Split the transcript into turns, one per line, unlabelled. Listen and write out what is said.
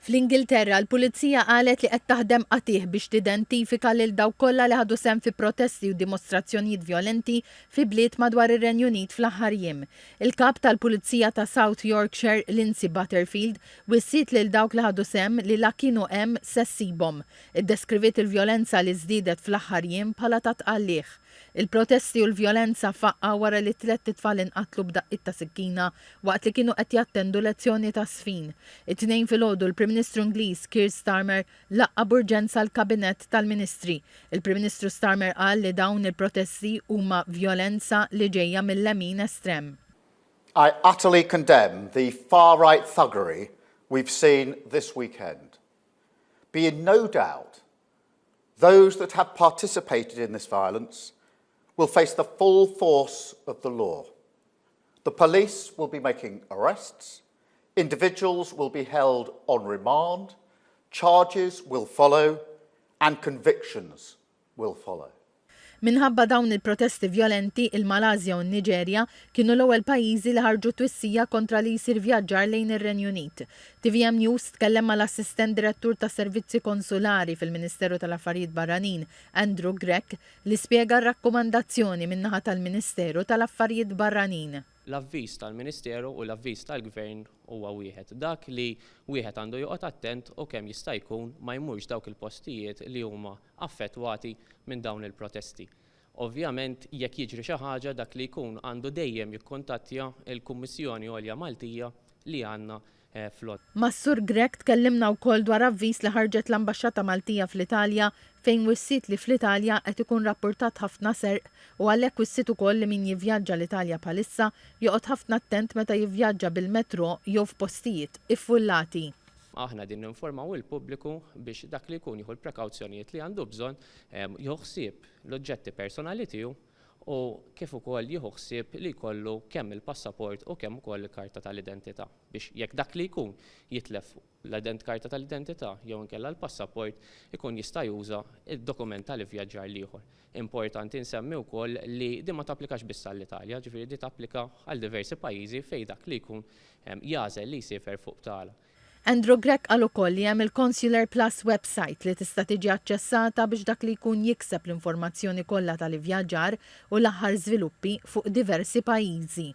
Fl-Ingilterra, l-Pulizija qalet li qed taħdem qatigħ biex tidentifika lil dawk kollha li ħadu sehem fi protesti u dimostrazzjonijiet vjolenti fi bliet madwar ir-Renju Unit fl-aħħar jiem. Il-Kap tal-Pulizija ta' South Yorkshire, Lindsay Butterfield, wissiet lil dawk li ħadu sehem li la kienu hemm se ssibhom. Iddeskriviet il-vjolenza li żdiedet fl-aħħar jiem bħala ta' tqalligħ. Il-protesti u l-vjolenza faqqa' wara li tlett itfal inqatlu b'daqqiet ta' sikkina waqt li kienu qed jattendu lezzjoni ta' żfin. It-Tnejn filgħodu l-Prim Ministru Ingliż Keir Starmer laqqa' b'urġenza l-Kabinett tal-Ministri. Il-Prim Ministru Starmer qal li dawn il-protesti huma vjolenza li ġejja mil-lemin estrem.
I utterly condemn the far-right thuggery we've seen this weekend. Be in no doubt Those that have participated in this violence will face the full force of the law. The police will be making arrests, individuals will be held on remand, charges will follow, and convictions will follow.
Minħabba dawn il-protesti vjolenti, il-Malasja u n-Niġerja kienu l-ewwel pajjiżi li ħarġu twissija kontra li jsir vjaġġar lejn ir-Renju Unit. Tvm News tkellem mal-Assistent Direttur tas-Servizzi Konsulari fil-Ministeru tal-Affarijiet Barranin, Andrew Grech, li spjega r-rakkomandazzjoni min-naħa tal-Ministeru tal-Affarijiet Barranin.
L-avviż tal-Ministeru u l-avviż tal-Gvern huwa wieħed. Dak li wieħed għandu joqgħod attent u kemm jista' jkun ma jmurx dawk il-postijiet li huma affettwati minn dawn il-protesti. Ovvjament jekk jiġri xi ħaġa dak li jkun għandu dejjem jikkuntattja l-Kummissjoni Għolja Maltija li għandna f'Londra.
Mas-Sur Grech tkellimna wkoll dwar avviż li ħarġet l-Ambaxxata Maltija fl-Italja fejn wissiet li fl-Italja qed ikun rappurtat ħafna serq u għalhekk wissiet ukoll li min jivvjaġġa l-Italja bħalissa joqgħod ħafna attent meta jivvjaġġa bil-metrò jew f'postijiet iffullati.
Aħna qegħdin ninformaw il-pubbliku biex dak li jkun jieħu l-prekawzjonijiet li għandu bżonn, jieħu ħsieb l-oġġetti personali tiegħu u kif ukoll jieħu ħsieb li jkollu kemm il-passaport u kemm ukoll il-karta tal-identità biex jekk dak li jkun jitlef l-karta tal-identità jew inkella l-passaport ikun jista' juża d-dokument tal-ivvjaġġar l-ieħor. Importanti nsemmi wkoll li din ma tapplikax biss għall-Italja, ġifieri di tapplika għal diversi pajjiżi fejn dak li jkun jagħżel li jsiefer fuq btala.
Andrew Grech qal ukoll li hemm il-Consular Plus website li tista' tiġi aċċessata biex dak li jkun jikseb l-informazzjoni kollha tal-ivvjaġġar u l-aħħar żviluppi fuq diversi pajjiżi.